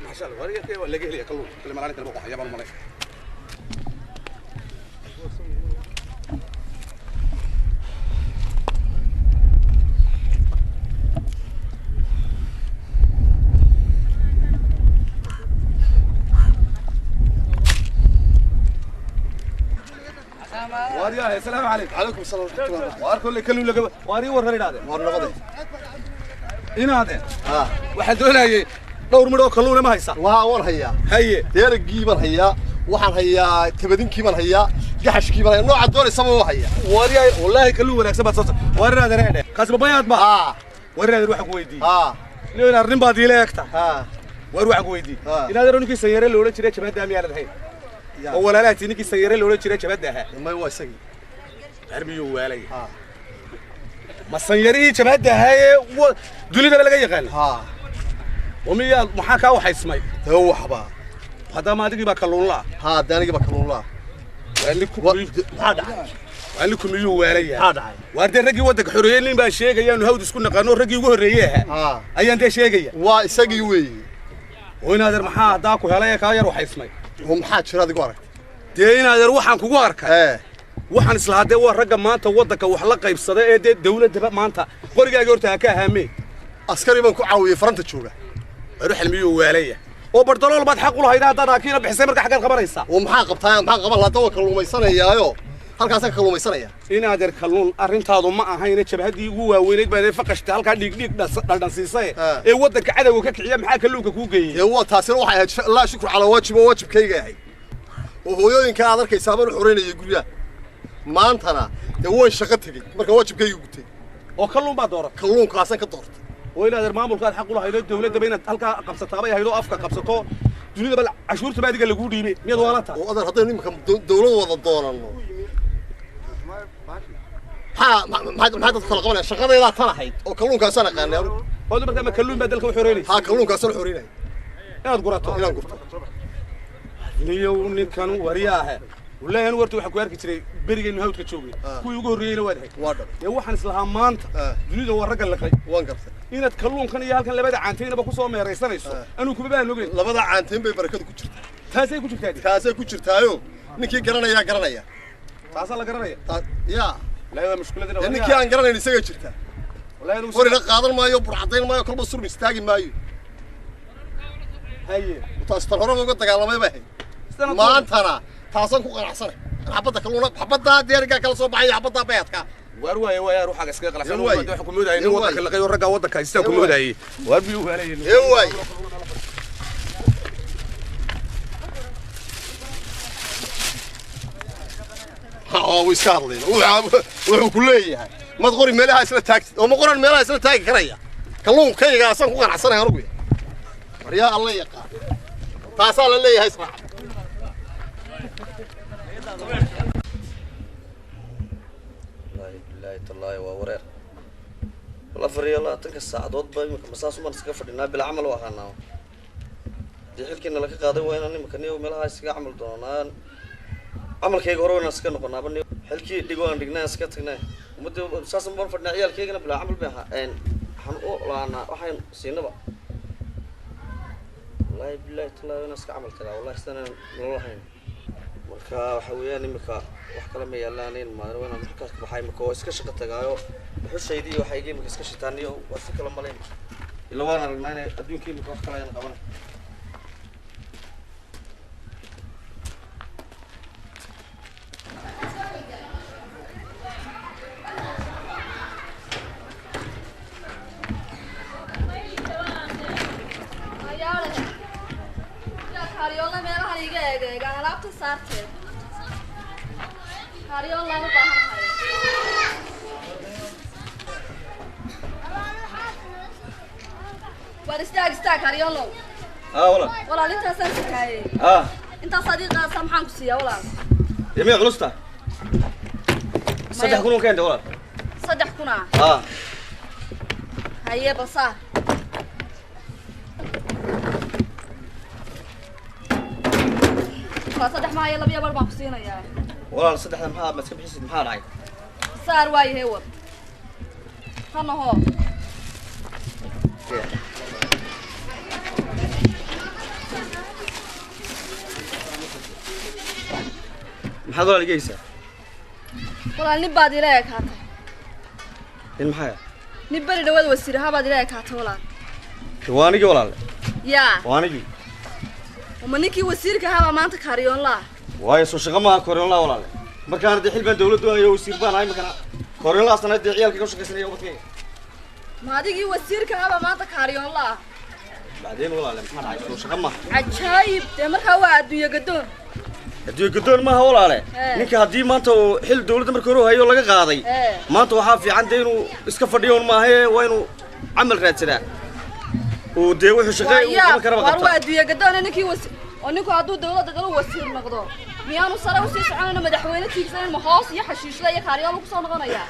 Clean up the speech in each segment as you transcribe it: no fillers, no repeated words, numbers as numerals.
Maasha Allah, wariga waa laga helaya kalluun. Kale malaalinta laba qox yabaan malay. واريا السلام عليكم. عليكم السلام ورحمة الله. واركل اللي كلوا لك واري ورر هذا. war noqday. Inaade. Waxaan doonayay dhowr midho kalluun ma haysaa? Waa war hayaa. Haye. Deerigii baan hayaa, waxaan hayaa tabadinkii baan hayaa, gaxashkii baan hayaa, nooca doonaysaba waa hayaa. Wariya wallahi kalluun wanaagsan baad soo war inaad reedhe. Kaas ma bayaad ma? War inaad waxaan ku weydiiyey. Inuu arrin baad ila eegta. War waxaan ku weydiiyey. Inaad ninkii sanyare la oran jiray jabhadda miyaanad hayn? Oo walaalahatii ninkii sanyare la oran jiray jabhadda ahaa. May waa isagii. Armiyuu waalay. Ma sanyarihii jabhadda ahaa ee dunidaba laga yaqaan? Wamiyaa maxaa kaa waxaysmay? Dee waxba. Haddama adigii baa kalluun la'a. Dee anigii baa kalluun la'a. Maxaa dhacay? Waalinku miyuu waalaya? Maxaa dhacay? Waar dee raggii waddanka xoreeyey nin baa sheegaya aanu hawd isku naqaano raggii ugu horreeyey ahaa. Ayaan dee sheegaya. Waa isagii weeye. Oo inaadeer maxaa haddaa ku helay ee kaa yar waxaysmay? Oo maxaa jira adigu aragtay? Dee inaadeer waxaan kugu arkay. Waxaan islahaa dee waa ragga maanta waddanka wax la qaybsada ee dee dawladdaba maanta qorigaaga horta ha ka ahaamee. Askari baan ku caawiyey faranta jooga. Ruxal miyuu waalaya? Oo bardalool baad xaq u lahayd haddaad haakiina bixisay marka xaggaad qabanaysaa. Oo maxaa qabtaa? Maxaan qaban lahaa? Waa kalluumaysanayaayo. Halkaasaan ka kalluumaysanaya. Inaadeer kalluun arrintaadu ma ahayne jabhaddii ugu waaweynayd baad faqashtay halkaa dhiig dhiig dhaldhansiisay ee waddanka cadowga ka kiciya maxaa kalluunka kuu geeyey? Dee waa taasina waxay ahayd laa shukru calaa waajib oo waajibkayga ahayd. Oo hooyooyinka aad arkaysaa baan u xoreynayay guryaha. Maantana dee waan shaqo tegey marka waajibkayga gutay. Oo kalluun baad dooratay? Kalluunkaasaan ka doortay. Oo inaadeer maamulkaad xaq u lahayd oo dawladdaba inaad halkaa qabsataabay ahayd oo afka qabsato dunidaba cashuurtaba adiga laguu dhiibay miyaad waala tahay? Oo adeer haddaynu iminka dawlad wada doonanno maxaa maxaa dadku kala qabanaya? Shaqadaydaa tan ahayd oo kalluunkaasaan aqaanay anigu. Oo markaa ma kalluun baa dalka u xoreynaysa? Haa, kalluunkaasaan u xoreynaya. Inaad gurato? Inaan gurto. Niyow ninkan wariyaahe. Wallahi anigu horta waxaan ku arki jiray berigaynu hawdka joognay. Kuwii ugu horreeyeyna waad ahayd. Waa dhab. Dee waxaan islahaa maanta dunida waa ragga liqay. Waan gartay. Inaad kalluunkan iyo halkan labada caantaynaba ku soo meeraysanayso. Anuu kuma baan ogeyn. Labada caantayn bay barakadu ku jirtaa. Taasay ku jirtaa. Taasay ku jirtaayo. Ninkii garanayaa garanaya. Taasaa la garanaya. Yaa. Wallahi waa mushkiladina. Dee ninkii aan garanayn isaga jirtaa. Wallahi anigu Qorina qaadan maayo, burcadayn maayo, kolba surmi istaagi maayo. Haye. Taas tan horeba uga dagaalamay bay ahayd. Maantana taasaan ku qanacsanay. Xabadda kalluuna, xabadda deerigaa kala soo baxay, xabadda bayadka. Waar waaye waaye ruuxaaga iskaga qalacsan. Waxaan ku moodayay nin waddanka liqay oo ragga waddanka haystaa ku moodayay. Waar biyuu waalayay. Ee waay. Wuu iska hadlayna. Wuxuu ku leeyahay mad qori meelaha isla taagtid oo ma qoran meelaha isla taagi karaya. Kalluunkayga asaan ku qanacsanay anigu. Waryaa alla yaqaan. Taasaa la leeyahay israac. Wallaahi billaahi tallaahi waa wareer. Wal 24 saacadood ba iminka masaas umaan iskaga fadhinaa bila camal u ahaanaa. Haddii xilkiina laga qaaday waa inaan iminka niyo meelaha iskaga camal doonaan. Camalkayga hore waa inaan iska noqonaaba niyo. Xilkii dhigo aan dhignaa iska tagnaa. Ummadii saas umaan fadhinaa ciyaalkaygana bilaa camal bay ahaa. Waxaan u la'aanaa waxaan siinaba. Wallaahi billaahi tallaahi waa inaan iska camal tagaa. Wallaahi sidaan aan nolol ahayn. Marka waxa weeyaan iminka wax kale ma yaalaan in maadna waa inaan halkaas ka baxay iminka oo iska shaqo tagaayo. Dhuxushaydii iyo waxayga iminka iska shitaan iyo waa si kale malayn. Ilaa waan aragnaa inay adduunka iminka wax kale ayaan qabanay. Kaariyoola meelahan iga eeg alaabta saarteed. Kaariyoola u baahanahay. Waar istaag istaag kaariyoolow. Walaal. Walaal intaasaan sitaayey. Intaas adii qaadasa maxaan ku siiyaa walaal? Dee miyaad culus tahay? 3,000 un keentay walaal. 3,000 ah? Haye bal saar. Waa 3 maayo 2.5 baan ku siinayaa. Walaal 3 maxaa ma iska bixisid maxaa dhacay? Saar waayahay wad. Tan ahoo. Maxaad walaal igeysaa? Walaal nin baad ila ekaatay. Nin maxaa? Nin beri dhawaad wasiir ahaa baad ila ekaatay walaal. Waa anigii walaal. Yaa. Waa anigii. Uma ninkii wasiirka ahaa baa maanta kaaryoonlaa. Waayo soo shaqo maaha kaaryoonlaa walaal. Markaan dee xil baan dawladdu hayo wasiir baan ahay markaan kaaryoonlaasna dee ciyaalka ka shaqaysanaya ubadkayga. Ma adigii wasiirka ahaa baa maanta kaaryoonlaa. Bacdeen walaal maxaa dhacay soo shaqo maaha. Cajaayib dee markaa waa adduunyo gadoon. Adduunyo gadoon maaha walaale. Ninka haddii maanta uu xil dawladda markii hore hayo laga qaaday. Maanta waxaa fiican dee inuu iska fadhiyo un maaha waa inuu camal raadsadaa. Oo dee wuxuu shaqeey uu qaban karaba qabtaa. Waa adduunyo gadoon ninkii wasiir oo ninku hadduu dawladda galo wasiir noqdo. Miyaanu sare u sii soconayna madaxweyne tiigsanan ma hoos iyo xashiishla iyo kaaryoon ku soo noqonaya.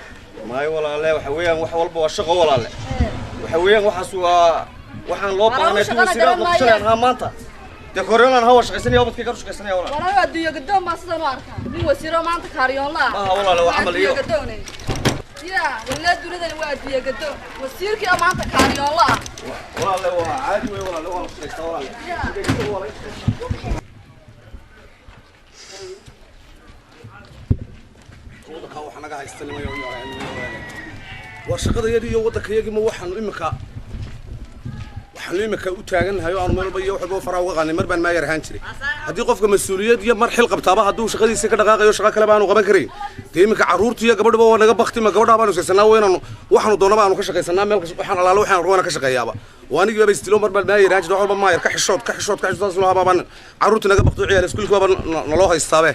Maayo walaale waxa weeyaan wax walba waa shaqo walaale. Waxa weeyaan waxaas waa waxaan loo baahnay inuu wasiirada noqdo ha maanta. Dee kaaryoonlaan ha waa shaqaysanaya ubadkayga ka shaqaysanaya walaal. Walaal adduunyo gadoon ma sidan u arkaa. Nin wasiiro maanta kaaryoonlaa. Maaha walaale waa camal iyo. Yaa walaal dunidani waa adduunyo gadoon. Wasiirkii maanta kaaryoonlaa. Walaale waa caadi weey walaale waa la shaqaystaa walaale. Wadanka waxa naga haystan ma yoon war shaqadayadii iyo wadankayagii ma waxaanu imika u taagannahay oo aanu meel walba iyo wax walba faraa uga qaadnay mar baan maayar ahaan jiray. Haddii qofka mas-uuliyad iyo mar xil qabtaaba hadduu shaqadiisa ka dhaqaaqayo shaqo kale baanu qaban karayn. Dee iminka carruurta iyo gabadhuba waa naga bakti ma gabadhaa baanu isaysanaa waa inaanu waxaanu doonaba aanu ka shaqaysanaa meel waxaan alaalo waxaan rabana ka shaqeeyaaba. Waa anigii baaba istilo mar baan maayar ahaan jiray wax walba maayar ka xishood ka xishood ka xishood saas loo habaa baan carruurta naga bakti ciyaal iskuulka baaba naloo haystaabe.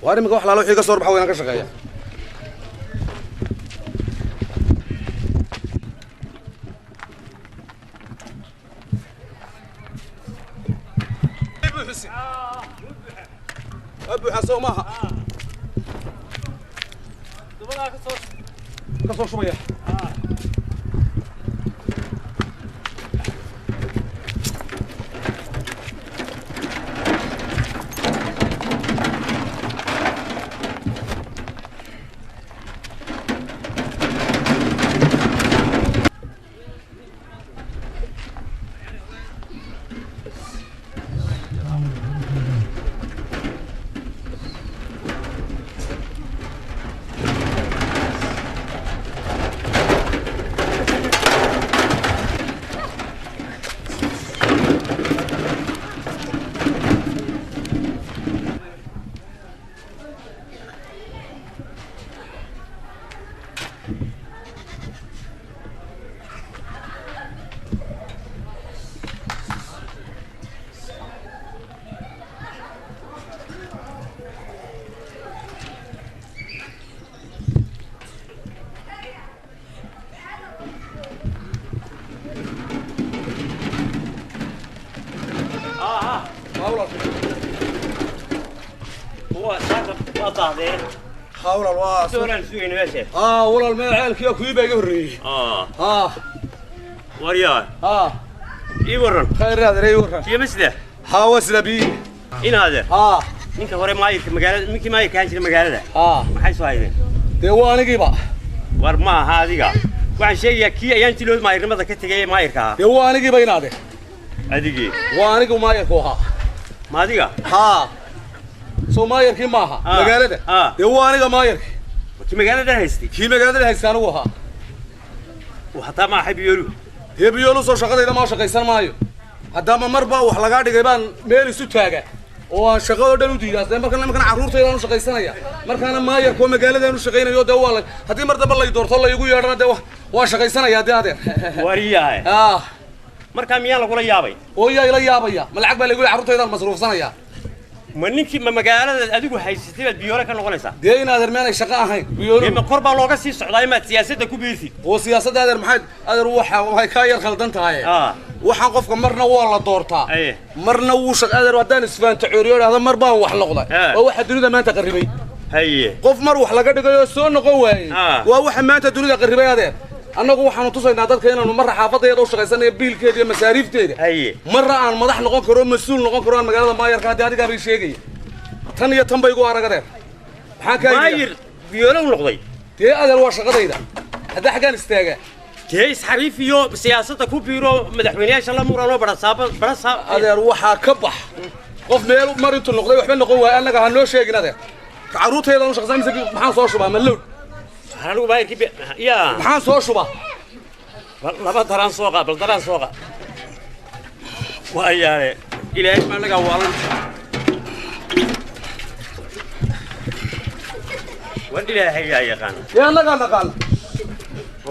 Waa iminka wax alaalo wixii ka soo baxa waa inaan ka shaqeeya. أبو حسو ماها كسر شوية. Walaal meel ceelkii kuwii baa iga horreeyey. Waryaa. Ii waran. Khayr adeer ii waran. Biyo ma sida? Haa waa sida biyo. In adeer. Ninka hore maayirka magaalada ninkii maayirka ahaan jiray magaalada. Maxay soo haydeen? Dee waa anigiiba. War ma aha adiga. Waxaan sheegayaa kii ayaan jilood maayirnimada ka tegay ee maayirka ahaa. Dee waa anigiiba in adeer. Adigii. Waa anigu maayirku ahaa. Ma adiga? Haa. Soo maayirkii maaha magaalada. Dee waa aniga maayirkii. Kii magaalada haystay? Kii magaalada haystay anigu ahaa. Hataa ma ahay biyoolu. Dee biyoolu soo shaqadayda ma shaqaysan maayo. Haddaama mar baa wax lagaa dhigay baan meel isu taaga oo aan shaqadoo dhan u diidaa. Markaan markaan carruurtayda u shaqaysanaya. Markaana maayirka magaalada u shaqaynayo dee waa la haddii mar dambe la doorto la igu yeedhana dee waa shaqaysanaya dee adeer. Wariyahay. Markaa miyaa lagula yaabay? Oo yaa ila yaabaya. Ma lacag baa lagu carruurtayda masruufsanaya. Ma ninkii ma magaalada adigu haysatay baad biyoole ka noqonaysaa? Dee in adeer meenay shaqo ahayn. Biyoole. Ma kor baa looga sii socdaa imaad siyaasadda ku biirtid? Oo siyaasadda adeer maxay adeer waxa waxay ka yar khaldan tahay. Waxaan qofka marna waa la doortaa. Marna wuu shaqo adeer haddaan isfaanta cooriyo dhahdo mar baan wax noqday. Waa waxa dunida maanta qarribay. Qof mar wax laga dhigayo soo noqon waayey. Waa waxa maanta dunida qarribay adeer. Annagu waxaanu tusaynaa dadka inaanu marra xaafadayada u shaqaysanayo biilkeeda iyo masaariifteeda. Marra aan madax noqon karo mas'uul noqon karo aan magaalada maayarka haddii adigaa bay sheegaya. Tan iyo tan bay igu arag adeer. Maxaan kaa maayir biyoole u noqday. Dee adeer waa shaqadayda. Hadda xaggaan istaagaa. Dee isxariif iyo siyaasadda ku biiro madaxweynayaasha la muranoo barasaaba barasaab. Adeer waxaa ka bax. Qof meel mar intuu noqday waxba noqon waaya annaga ha noo sheegin adeer. Carruurtayda u shaqsan mise maxaan soo shubaa ma low? Anigu maayirkii yaa maxaan soo shubaa? Laba daraan soo qaad, bal daraan soo qaad. Waayaale ilaahay ma naga waalan. Wan ilaahay yaa yaqaan. Yaa naga naqaan.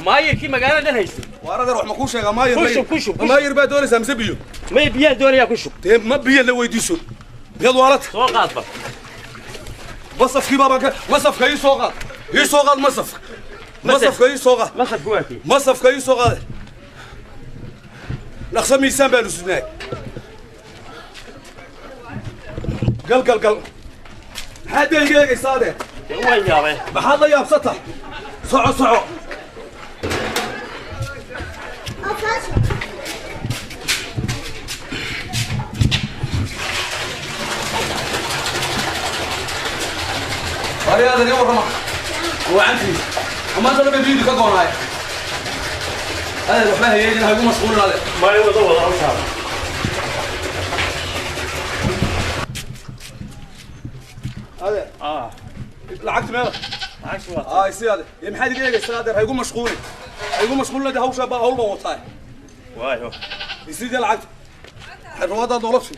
Maayirkii magaalada dhan haystay. Waar adeer wax ma kuu sheegaa maayir? Ku shub, ku shub. Maayir baa doonaysaa mise biyo? May biyaa doonayaa ku shub. Dee ma biyo la weydiiso. Miyaad waalata? Soo qaad bal. Masafkii baa baan ka masafka ii soo qaad. Ii soo qaad masafka. Masafka ii soo qaad. Masafku waa kii. Masafka ii soo qaad. Dhaqso miisaan baanu sidnaay. Gal gal gal. Maxaad dee iga eegaysaa adeer? Waan yaabay. Maxaad la yaabsata? Soco soco. Aryadan ii warrama. Wacantii. Amaanta dhan bay biyuhu ka goonaay. Adeer waxba hayeelin, ha igu mashquulin adeer. Maayo wada wada hawshaada. Adeer. Lacagta meela. Lacagtu waa. Ay si adeer. Ee maxaad iga eegaysaa adeer? Ha igu mashquulin. Ha igu mashquulin adeer, hawsha baa hawl baan wataa. Waayo. Isidee lacagta. Xirwadaad noola sii.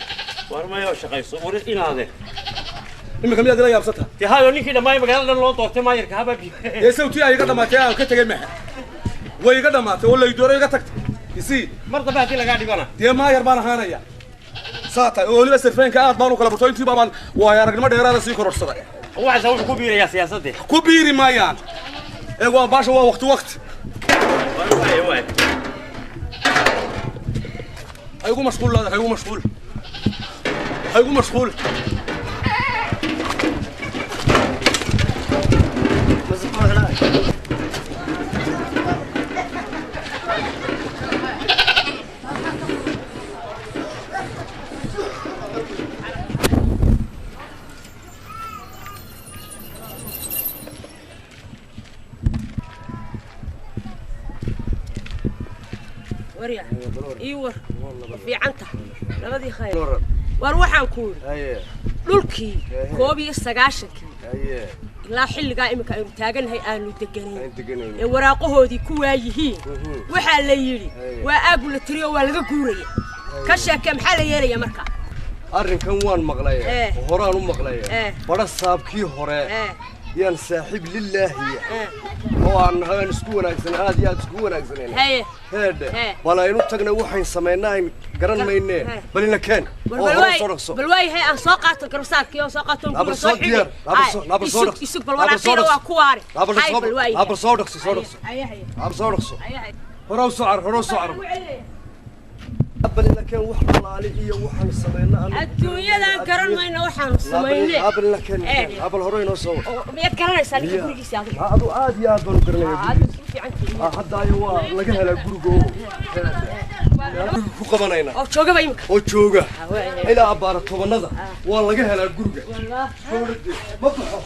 War mayo shaqayso, war inaade. Imika miyaad ila yaabsata? Dee hayo ninkii dhammaay magaalada dhan loo doortay maayirka haba biyo. Ee sawtii ay iga dhamaatay aan ka tagay maxa. Way iga dhamaatay oo laydooro iga tagtay. Isii. Mar dambe haddii lagaa dhigana. Dee maayar baan ahaanaya. Saata oo weliba sarfeenka aad baan u kala barto intii baan waayo aragnimo dheeraada sii kororsaday. Waxaas wuxuu ku biirayaa siyaasadda. Ku biiri maayaan. Ee waa baasha waa waqti waqti. Waay waay. Ha igu mashquul adeer, ha igu mashquul. Ha igu mashquul. Warya ii war fiicanta labadii khayr. War waxaan ku yidhi dhulkii 91-kii ilaa xilligaa iminka aynu taagannahay aanu deganayn ee waraaqahoodii ku waayihiin waxaa la yidhi waa aagu la tiriyo waa laga guuraya. Ka sheekee maxaa la yeelaya marka? Arrinkan waan maqlay, horaan u maqlay. Bara saabkii hore yaan saaxiib lillaahi oo aan nahay isku wanaagsan, aad iyo aad isku wanaagsanayna. Heedhe bal aynu tagnay waxaan samaynaa garan maynee, bal ina keen oo hore soo dhaqso. Bal waayahay aan soo qaato garbasaarkii oo soo qaato Bal soo diyaar, bal soo dhaqso. Isug bal waraaqiina waa ku waari. Bal soo dhaqso, soo dhaqso, bal soo dhaqso. Hore u soo car, hore u soo car. Bal ina keen wax dhalaali iyo waxaan samaynaa adduunyadan garan mayno waxaanu samaynay. Bal ina keen, bal hore inoo soo. Miyaad garanaysaa ninka gurigiisa adiga? Adu aad iyo aad baan u garanayaa. Aad isku fiican tihiin. Hadda ayo waa laga helaa guriga oo ku qabanayna oo joogaba imika oo jooga ilaa abbaara tobanada waa laga helaa guriga. Ma baxo.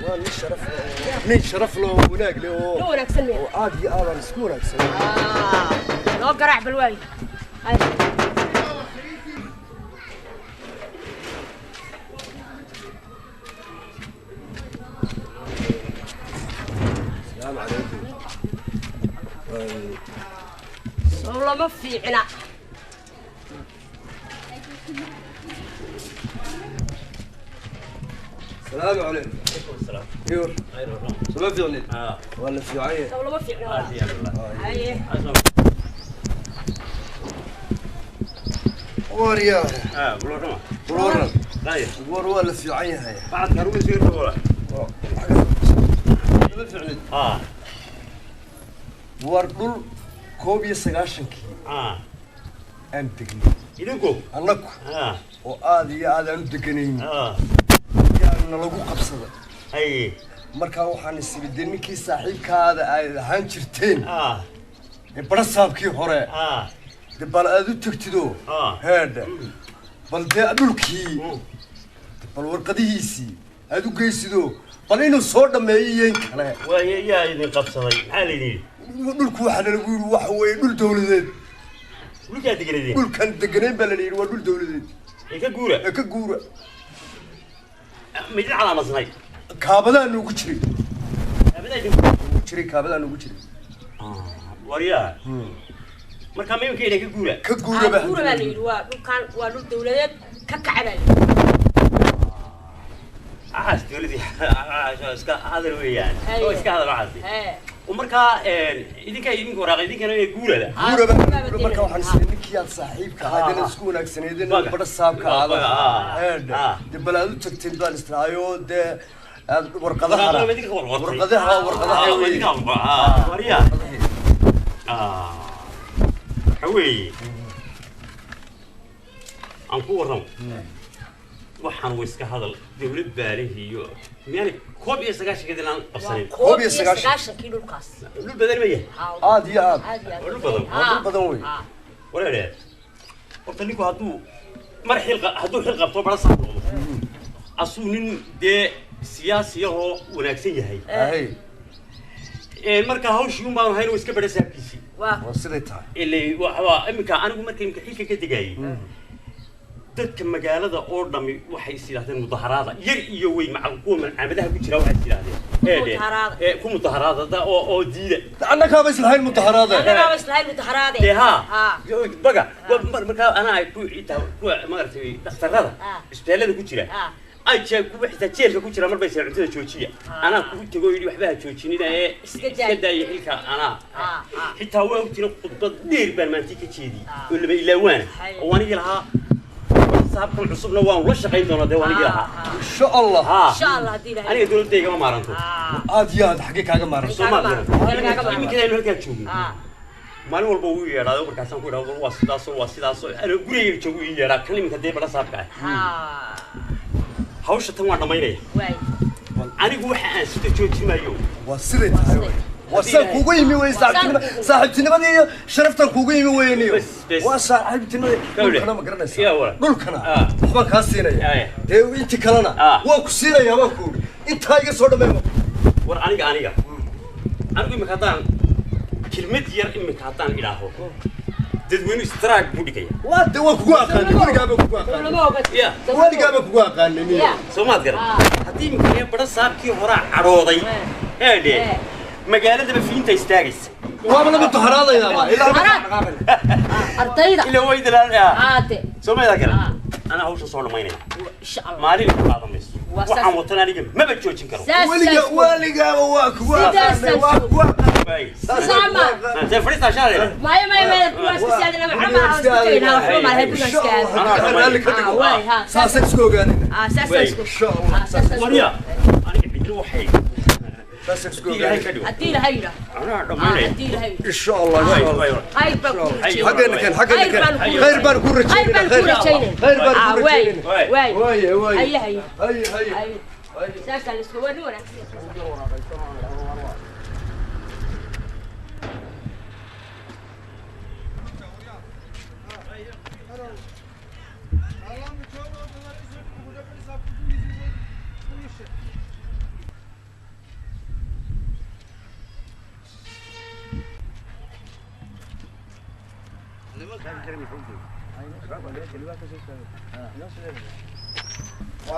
Waa nin sharaf, nin sharaf loo wanaag leh oo loo wanaagsan miya? Oo aad iyo aad aan isku wanaagsan. Loo garaac bal waayo. السلام عليكم. Soo lama fiicna. السلام عليكم. السلام. يور. سما فيعني. ولا في عين. Soo lama fiicna. Haye. وريا. Buloorama. ورا. Haye. war waa la fiican yahay. Bacad karugu sii rogola. Sama fiicnid. War dhul 91-kii aan degnay. Idinku? Annagu. Oo aad iyo aad aan u deganayn. Yaana lagu qabsaday. Haye. Markaa waxaan isibidey ninkii saaxiibkaada ay ahaan jirteen. Ee barasaabkii hore. Dee bal aad u tagtidoo. Heedhe. Bal dee dhulkii. Bal warqadihiisii aad u geysidoo bal inuu soo dhammeeyo iyo in kale. Waaye yaa idin qabsaday? Maxaa la idin yidhi? Dhulku waxaana lagu yidhi waxa weeye dhul dawladeed. Dhulkaa deganeedeen? Dhulkan deganayn baa lana yidhi waa dhul dawladeed. Ee ka guura? Ee ka guura. Ma idin calaamadsanay? Kaabadaa noogu jiray. Kaabadaa idin noogu jiray, kaabadaa noogu jiray. Waryaa. Marka ma iminka idin ka guura? Ka guura baa. Guura baa la yidhi, waa dhulkan waa dhul dawladeed, ka kaca baa la yidhi. Waxaas dawladii iska hadal weeyaan. Oo iska hadal waxaasi. Markaa idinka idinka waraaqay idinkana ee guurada. Guura baa marka waxaan isla ninkii aad saaxiibka ahayd inay isku wanaagsaneedeen badha saabka ahayd. Dee bal aad u tagteen baan israayo dee aad warqadaha warqadaha warqadaha weeye. Waryaa. Waxa weeye aan ku warramo. Waxaan way iska hadal dawlad baalihi iyo miyaanay 91 aan qabsanin. 91 dhulkaas. Dhul badan ma yahay? Aad iyo aad. Dhul badan. Dhul badan wey. Wareere. Horta ninku hadduu mar xil hadduu xil qabto bara saab noqdo. Asuu nin dee siyaasi ahoo wanaagsan yahay. Marka hawshii un baanu hayn iska badha saabkiisii. Waa siday tahay. Ilay waxba iminka anigu markii iminka xilka ka degayay. Dadka magaalada oo dhami waxay is yiraahdeen mudaharaada yar iyo weyn macal kuwa malcamadaha ku jira waxay is yiraahdeen ku mudaharaada oo diida. Annagaaba islahayn mudaharaada. Annagaaba islahayn mudaharaade. Dee haa baga markaa anaa ay ku kuwa maaragtay dhakhtarrada isbitaallada ku jira ay kuwa xitaa jeelka ku jira mar bay cuntada joojiya. Anaa kugu tego yidhi waxba ha joojinina ee iska daaya xilka anaa. Xitaa waa ogtiin khudbad dheer baan maantii ka jeediyey oo lama ilaawaana oo anigii lahaa saabkan cusubna waan la shaqayn doonaa dee waan igi lahaa. Insha Allah. Insha Allah haddii Ilaahay. Aniga dawladayga ma maaranto. Aad iyo aad xaggee kaaga maaranto. Soo ma maaranto. Iminka aynu halkaa joogno. Maalin walba wuu yeedhaa markaasaan ku idhaahdo waa sidaasoo waa sidaasoo aniga gurigayga joogo ii yeedhaa kan iminka dee badha saabka ah. Hawsha tan waan dhammaynaya. Anigu waxa aan sida joojin maayo. Waa siday tahay wey. Waa saan kuugu yimi wey saaxiibtinimadii iyo sharaftan kuugu yimi weyniyo. Waa saaxiibtinimadii dhulkana ma garanaysaa. Dhulkana waxbaan kaa siinaya. Dee inti kalena waan ku siinayaa baan ku idhi. Intaa iga soo dhammeey. War aniga aniga. Anigu iminka haddaan kelmad yar iminka haddaan idhaaho dadweynu istiraag buu dhigaya. Waa dee waan kugu aqaanay weligaaba kugu aqaanay. Weligaaba kugu aqaanay niyo. Soo maad garan. Haddii iminka badha saabkii horaa cadhooday eedhe magaaladaba fiinta istaagaysa. Waaba la mudaharaadayaaba ilaa ardayda. Ilaa way dalaan. Aade. Soo maad garan. Ana hawsha soo dhamaynaya. Insha Allah. Maalin ku qaadan mayso. Waxaan watan aniga maba joojin karo. Weligaaba waa kugu aqaanay waa kugu aqaanay. Dee fadhiistaa shaadeena. Maya maya maya kuwaas ka siyaadina waxba ma aha isku tagnaa waxba ma lahayn kuwaas ka aadina. Saasaan isku ogaanayna. Saasaan isku. Insha Allah. Waryaa. Aniga cidlo waxay saasaan isku ogaanayna. Haddii Ilaahay yidhaahdo. Anaa dhammaynaya. Haddii Ilaahay yidhaahdo. Insha Allah. Khayr baan ku rajaynaya. Xaggeena keen xaggeena keen. Khayr baan ku rajaynayna. Khayr baan ku rajaynayna. Waay. Waay waay. Haye haye. Haye haye. Saasaan isku waa nin wanaagsan.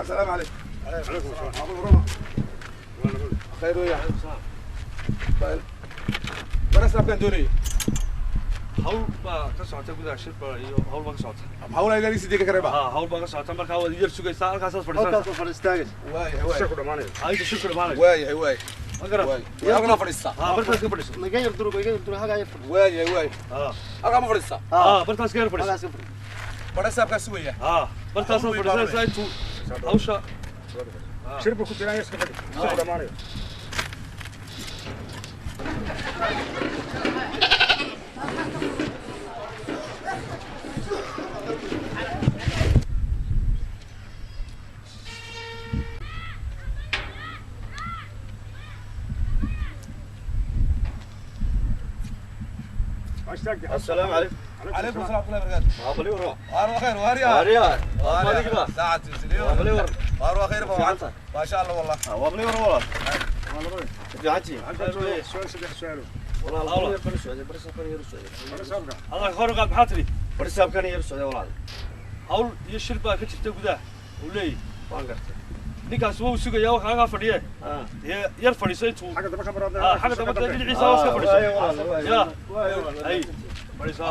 السلام عليكم. عليكم السلام. خير ويا. برا كان دوني. Hawl baa ka socota gudaha shirba iyo hawl baa ka socota. Hawl ay leeyihiin sidii ka kareeba. Hawl baa ka socota marka waad yar sugaysaa halkaasaad fadhiisanaysaa. Halkaas fadhiistaagaysa. Waay waay. Shirku dhamaanayo. Ayda shirku dhamaanayo. Waay waay. Ma garan. Waay. Halkan fadhiistaa. Bartaas ka fadhiiso. Naga yar durug, naga yar durug, hagaa yar fadhiiso. Waay waay. Halkaa ma fadhiistaa. Bartaas ka yar fadhiiso. Halkaas ka fadhiiso. Bara saabka sugaya. Bartaas fadhiisanaysaa intuu hawsha shirbu ku jiraan iska fadhi. Shirku dhamaanayo. السلام عليكم. عليكم السلام ورحمة الله وبركاته. وابلي ورا. وارو خير واريا. واريا. واريا. ساعة تسليم. وابلي ورا. وارو خير بابا. ما شاء الله والله. وابلي ورا والله. في عتي. سؤال saddex su'aalo. Walaal bal socday barsaabkan yar socday. Adaa hore qaad maxaa tidhi? Barsaabkan yar socday walaal. Hawl iyo shir baa ka jirta gudaha uu leeyahay. Waan gartay. Ninkaas wuu sugayaa waxa halkaa fadhiye. Dee yar fadhiiso intuu xagga dambe ka maraad. Xagga dambe dhinaciisa hoos ka fadhiiso. Ya. Ay. Fadhiiso.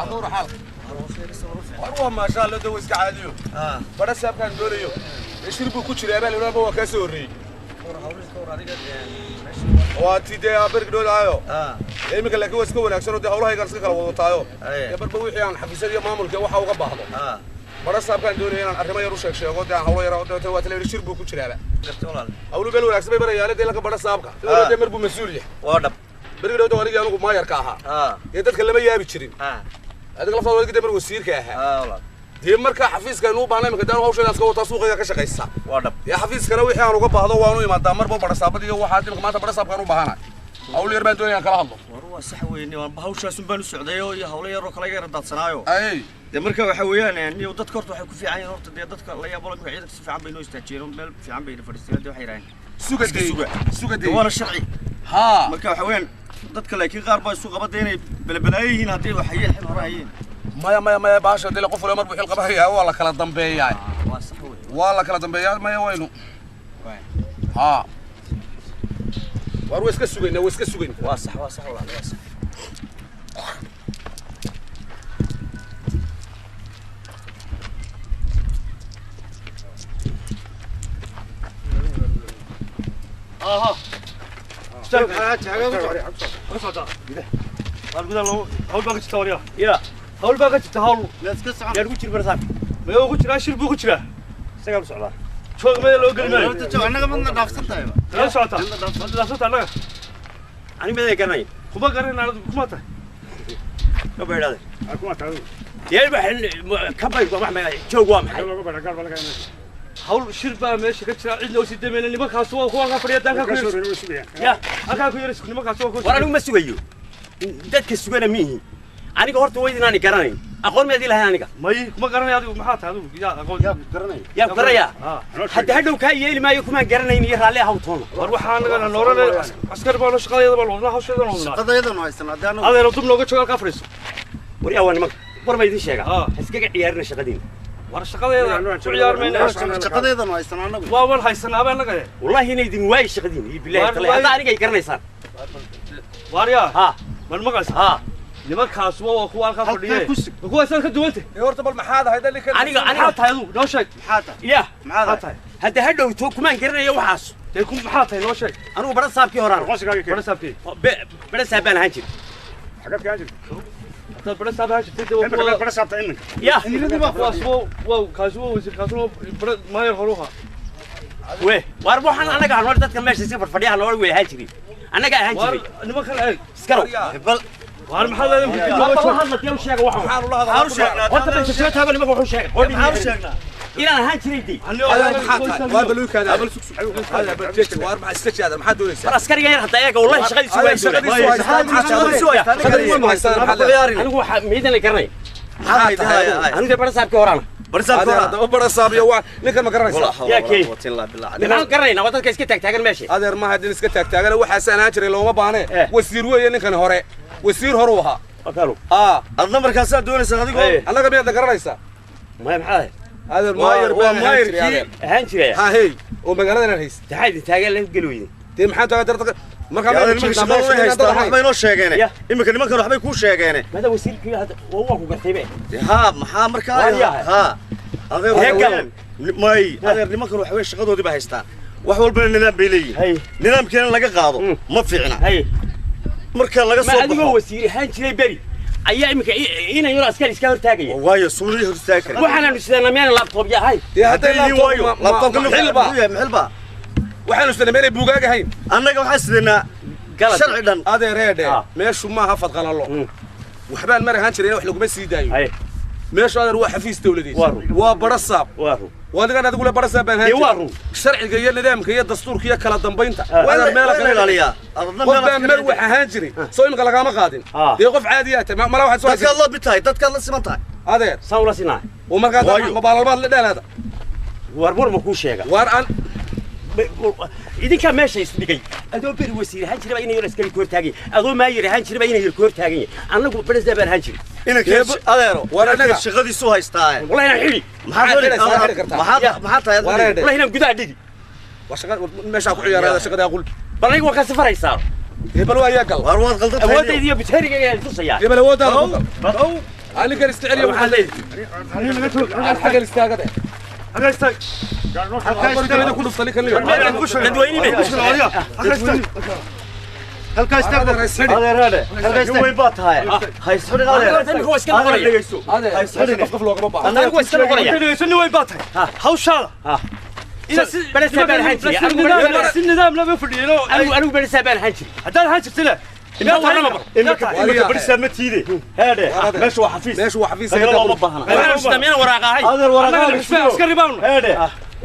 Adoor xaal. War waa maasha Allah daw iska caadiyo. Barsaabkan doonayo. Shir buu ku jiray abal inaba waa ka soo horreeyay. Waa tidee abergdhoodaayo. Iminka laakiin waa iska wanaagsan oo dee hawlahaygaan iska kala wadataayo. Dee marba wixii aan xafiisyada iyo maamulka waxa uga baahdo. Barsaabkaan doonaya inaan arrimo yar u sheeg sheego dee aan hawlo yar oo waa taleefan shir buu ku jiraaba. Hawlu beel wanaagsan bay barayaale dee laga barsaabka. Dee mar buu mas'uul yahay. Waa dhab. Bergdhood aniga anigu maayarka ahaa. Dee dadka lama yaabi jirin. Adiga laftaada wadiga dee mar wasiirka ahaa. Dee marka xafiiska inuu baahnay iminka dee hawsheeda iska wataa suuqayga ka shaqaysa. Waa dhab. Dee xafiiskana wixii aan uga baahdo waanu imaadaa marba barsaabada iyo waxaa iminka maanta barsaabkaan u baahanahay. Hawl yar baan doonaya kala hadlo. War waa sax weyn waan hawshaas baan u socday oo iyo hawlo yar oo kala yar daadsanaayo. Ay. Dee marka waxa weeyaan iyo dadka horta waxay ku fiican yihiin horta dee dadka la yaabo marka ciidanka si fiican bay noo istaajiyeen meel fiican bay fadhiisteen dee waxay yiraahdeen suga suga waana sharci. Ha. Marka waxa weeyaan dadka laakiin qaar baa isu qabada inay balbalaayo yihiin haddii wax hayeen xil hore hayeen. Maya maya maya baasha dee qof walba mar buu xil qabayaa waa la kala dambeeyaa. Waa sax weyn. Waa la kala dambeeyaa maya waynu. Ha. War way iska sugaynaa way iska sugaynaa. Waa sax walaal waa sax. Aha. Hawl baa ka jirta waryaa. Ya. Hawl baa ka jirta hawl. Yaa ku jir barsaab. Maya ku jiraa shir buu ku jiraa. Isagaa u socdaa. Joog maya loo geli maayo. Annaga madna dhaafsan tahay. La socota. La socota annaga. Ani ma garanay. Kuma garanay adigu kuma tahay. Ka baydhade. Kuma tahay. Dee ka bay wax ma joog waa maxay? Hawl shir baa meesha ka jira cid loo sii dameeyay nimankaas waa kuwa ka fadhiya dalka ku yar. Ya. Halka ku yar nimankaas waa kuwa. War anigu ma sugayo. Dadka sugana mihi. Aniga horta way inaan garanayn. Aqoon ma idin lahayn aniga. May kuma garanay adigu maxaa tahay adigu yaa aqoon yaa garanay. Yaa garanaya. Hadda hadhow ka yeeli maayo kuma garanayn iyo raalli ah toona. War waxaan naga nooranay askar baa loo shaqadayada baa loo hawsheeda loo wadnaa. Shaqadayada noo haysan hadda anagu. Adeer dub nooga jooga halka fadhiiso. War yaa waa nimanka. War ma idin sheega. Iskaga ciyaarina shaqadiina. War shaqadayada ku ciyaarmayna. Shaqadayada noo haysan anagu. Waa war haysanaa baa naga. Wallahi inay idin waay shaqadiina iyo billahi talaa hadda aniga ay garanaysaan. War yaa. Ha. Man maqas. Ha. Nimankaas waa kuwa halka fadhiye. Kuwa san ka duwantay. Horta bal maxaad ahayd ninkan aniga maxaa tahay adigu noo sheeg. Maxaa tahay? Ya. Maxaa tahay? Hadda hadhow to kuma garanayo waxaas. Dee ku maxaa tahay noo sheeg. Anigu barsaabkii horaan. Barsaabkii. Barsaab baan ahaan jiray. Xagad ka jirtay. Hadda barsaab ahaan jirtay dee waa barsaabta iminka. Ya. Kuwaas waa kaas waa wasiir kaas waa maayar horuha. We war waxaan anaga aan dadka meesha iska fadhiya noo way ahaan jiray. Anaga ahaan jiray. Nimankan eeg. Iskarow. Bal war maxaa leedahay ku hadla tiyo sheega waxa. Maxaa ula hadlaa? Maxaa sheegnaa? Horta bay soo taagan nimanka wuxuu sheegay. Maxaa sheegnaa? Inaan ahaan jiray dii. Waa baluukaada abal sug sug. Hada bal jeek war maxaa iska jeeda maxaa doonaysaa? War askariga yar hadda eega wallahi shaqadiisu waa shaqadiisu. Anigu waxa miidan la garanay. Maxaa tahay? Anigu dee barsaabkii horaan. Barsaabkii horaan. Adeer barsaab iyo waa ninkan ma garanaysaa? Ya kee. Maxaan garanaynaa waa dadka iska taagtaagan meesha. Adeer ma hadin iska taagtaagan waxaas aan jiray looma baahne. Wasiir weeye ninkan hore. Wasiir hore u ahaa. Wakaalo. Adna markaasaa doonaysaa adigoo. Annaga miyaad garanaysaa? Maya maxaa ahayd? Adeer maayar baan ahaan jiray. Ha hey oo magaaladan aan hayst. Taxay taagan la geli weyday. Dee maxaa taagan darta marka ma shaqada haystaan waxbay noo sheegeen. Iminka nimankan waxbay kuu sheegeen. Maada wasiirkii hadda waa ku gartay be. Ha maxaa markaa ha adeer may adeer nimankan waxbay shaqadoodii ba haystaan. Wax walba nidaam bay leeyihiin. Nidaamkeena laga qaado ma fiicna. Marka laga soo baxo. Ma adigoo wasiir ahaan jiray beri. Ayaa iminka inay yar askari iska hortaagaya. Waayo suuri hortaag kara. Waxaan aanu sidanaa miyaan laptop yahay. Dee hadday laptop laptop xilba xilba. Waxaanu sidanaa meel buugaag ahayn. Annaga waxaan sidanaa sharci dhan. Adeereedhe meeshu maaha fadqalalo. Waxbaan mar ahaan jiray wax laguma sii daayo. Meeshu adeer waa xafiis dawladeed. Waa barsaab. Waa adigan adigu la barsaab baan ahaan jiray. Sharciga iyo nidaamka iyo dastuurka iyo kala dambeynta. Adeer meel kale ilaaliya. Qof baan mar wax ahaan jiray. Soo imika lagama qaadin. Dee qof caadi ah tahay mala waxaad soo dadkaad la mid tahay dadkaad la siman tahay. Adeer saan ula sinaa. Oo markaa mabaalbaad la dheelaada. War war ma kuu sheega. War aan idinka meesha isdhigay. Adoo beri wasiir ahaan jiray baa inay yar askari ku hortaagan yahay. Adoo maayir ahaan jiray baa inay yar ku hortaagan yahay. Annagu barisaa baan ahaan jiray. Adeero War anaga. Shaqadiisu haystaa. Wallahi inaan xidhi. Maxaad xidhi kartaa. Maxaad tahay? War anaga. Wallahi inaan gudaha dhigi. Waa shaqa meeshaa ku ciyaaraya shaqada aqul. Bal aniga waa ka safaraysaa. Hebel waa yaa gal. War waad qaldan tahay. Awoodayda iyo biterigayga ayaan tusayaa. Hebel awooddaada ku gal. Aninkan isticeliya waxaa leeyahay. Xaggan istaagade. Halkaa istaag. Qoriga ku dhufta ninkan liyo. Dadweyne be. Halkaa istaag. Adeeraade, nin weyn baa tahay, ha isxidhin adeer. Anigu waa iska Adeer, noqonaya. dhegeyso. Adeer, Ha isxidhin. qof qof loogama baahna. Anigu waa iska noqonaya. Dhegeyso, nin weyn baa tahay. Hawshaada. Ina si Barisaa baan ahaan jiray. Anigu si nidaam lama fadhiino. Anigu barisaa baan ahaan jiray. Haddaad ahaan jirtana. Inta warrama bar. Imika barisaa ma tiide heedhe, meesha waa xafiis. Meeshu waa xafiis. Dagaal looma baahna. Waxaan istamina waraaqa ahay. Adeer, Annaga waraaqaha askari baanu. Heedhe,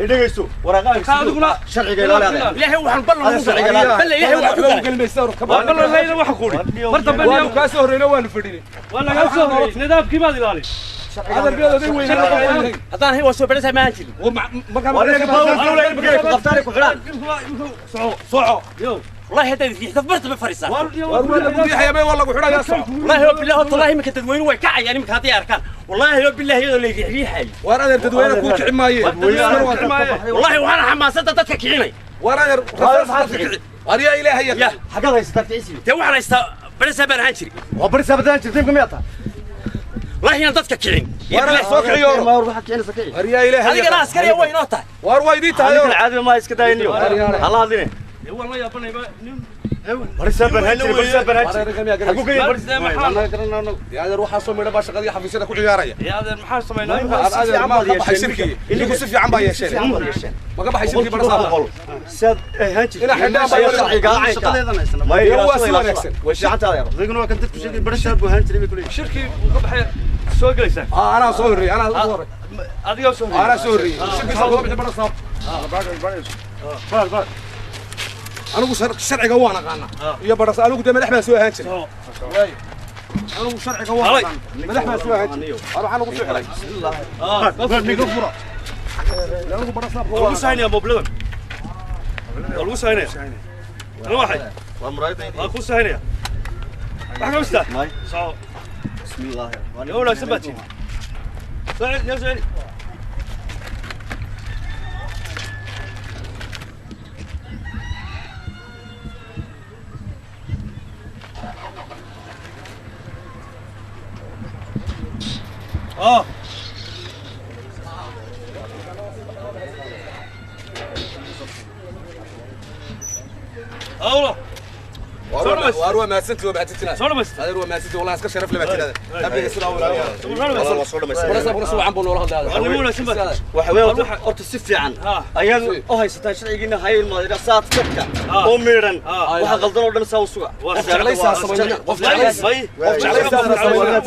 idhegeyso, waraaqaha Ka adiguna sharciga ilaali adeer. Ilaahay waxaan ballan ugu Adeer, galay. Balle ilaahay waxaan ku galay. Gelmaysa or ka Waa badan. ballan layna waxa ku uri. Mar dambe Waanu kaa soo horreynay, waanu fadhinay. Waa lagaa soo horreeyay. Nidaamkii baad ilaalin. Adeer, biyaad oday weyn. Haddaan ahay waa soo barisaa ma ahaan jirin. Markaa Qabtaanay ku xidhaan. Soco. Soco. Yo. Wallahi haddaad riixdo barta ma fariisaa. War waa lagu riixaya mee, waa lagu xidhayaa, soco. Wallahi oo billahi tallahi iminka dadweynuhu way kacayaan iminka hadday arkaan. Wallahi oo billahi iyadoo la riixriixayo. War adeer, dadweyne kuu kici maaye. Wallahi waxaan xamaasadda dadka kicinay. War adeer, rasaas dadka kici. War yaa ilaahay Ya. yaqaan. Xaggaad haysataa kicisi? Dee waxaan haystaa barisaa baan ahaan jiray. Waa barisaa badaan jirtay, imika miyaa tahay? Wallahi inaan dadka kicin. War adeer, soo kiciyo. Maar waxaad kicinaysa kici. War yaa ilaahay Adigana yaqaan. askariya way inoo tahay. War waa idii tahay. Ninkan caadi ma iska daayniyo, hala hadline. Waan la yaabanayba nin. Barisaa baan ahaan jiray, barisaa baan ahaan jiray. Xaguu ka yahay barisaa? Yaa adeer, waxaa soo midha baa shaqadii xafiisyada ku ciyaaraya. Yaa adeer, maxaa samaynaa? Adeer, ma ka baxay shirkii? Idinku si fiican baa yeesheen. Ma ka baxay shirkii barasaabka? Sidaad ahaan jirtay Inaa xidhaan baa sharciga caynka. Iyo waa si wanaagsan. Way fiican tahay adeer. Adiguna waa kan dadku sheegay barashaa buu ahaan jiray bay ku leeyihiin. Shirkii uu ka baxay soo gelaysaa. Anaa soo horreeyay, anaa soo horreeyay. Adigaa soo horreeyay. Anaa soo horreeyay shirkii soo bixi barasaab. Baar baar. Anigu sharciga waan aqaanaa iyo baras. Anigu dee madax baan soo ahaan jiray. Anigu sharciga waan aqaanaa, madax baan soo ahaan jiray. War waxaan ugu soo xiray. Ninka fura. Anigu barasaabka Waa waan lagu sahaynaya moobladan. Waa lagu sahaynaya. Ana waxay. Waa muraayadaydi. Waa ku sahaynaya. Wax ka mistaa? May. Soco. Bismillaahi. Yaa wanaagsan baad tihiin. Soo celi, yaa soo celi. آه. آه. Waar waa mahadsantii, waa mahadsantii. Soo dhamayst. Adeer, waa mahadsantii, wallahi iska sharaf leh baa tirada. Amniga sidaa u ilaaliya. Waa soo dhamaystay. Barasaabkuna si wacan buu noola hadlaya. Waa nin wanaagsan baad tihiin. Waxa weeye horta si fiican ayaad u haysataan sharcigiina hayay ilmaadina saad dadka oo miidhan waxa qaldan oo dhan saa u suga. Qof jeclaysaa samaynina, qof jeclaysaa, qof jeclaysaa samaynina,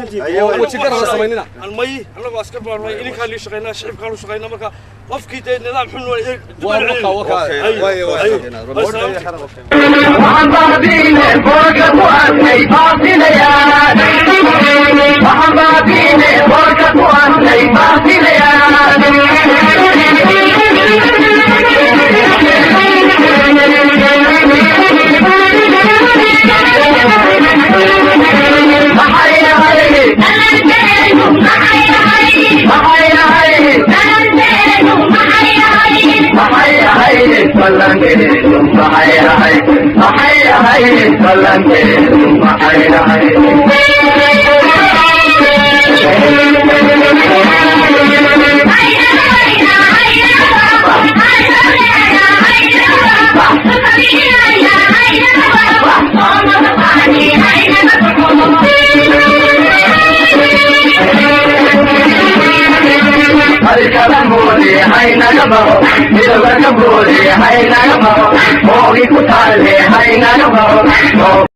weji garana samaynina. Almay annagu askar baan nahay, ininkaan lii shaqaynaa, shicibkaan u shaqaynaa, marka qofkii dee nidaam xun waa Waa waka waka. Way way. Waxaan baabiine boorka ku arkay baasilayaan. Waxaan baabiine boorka ku arkay baasilayaan. Maxay ahayd? Maxay ahayd? Maxay ahayd ballankeedu? Maxay ahayd? Maxay ahayd ballankeedu? Maxay ahayd? Halkala moode haynaga bao, midowga ka moode haynaga bao, moogi ku taalle haynaga bao.